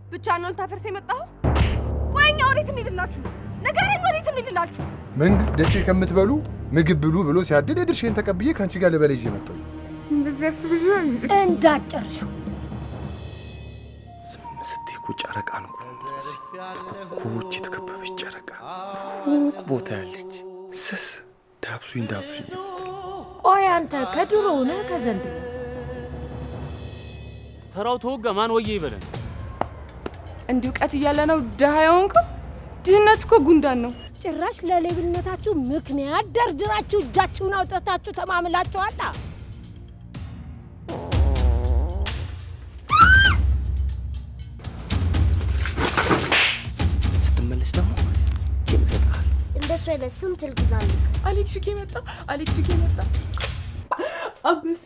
ብቻ ነው ልታፈርስ የመጣኸው? ቆይ እኛ ወዴት እንሂድላችሁ? ንገረኝ፣ ወዴት እንሂድላችሁ? መንግስት ደቼ ከምትበሉ ምግብ ብሉ ብሎ ሲያድል የድርሼን ተቀብዬ ከአንቺ ጋር ልበላ ይዤ መጣሁ። እንዳጨርሽው። ዝም ስትይ እኮ ጨረቃን እኮ ነው የምትመስይው። በኮከቦች የተከበበች ጨረቃ፣ ሩቅ ቦታ ያለች ስስ ዳብሱኝ ዳብሱኝ የምትል። ቆይ አንተ ከድሮ ነህ ከዘንድሮ? ተራው ተወጋ ማን ወየ ይበለን። እንዲህ እውቀት እያለ ነው ድሃ የሆንከው? ድህነት እኮ ጉንዳን ነው። ጭራሽ ለሌብነታችሁ ምክንያት ደርድራችሁ እጃችሁን አውጥታችሁ ተማምላችኋላ። ስትመለስ ደግሞ እሰጥሃለሁ። እንደሱ አይነት ስንት ልግዛልህ? አሌክስ ዩኬ መጣ፣ አሌክስ ዩኬ መጣ። አበሴ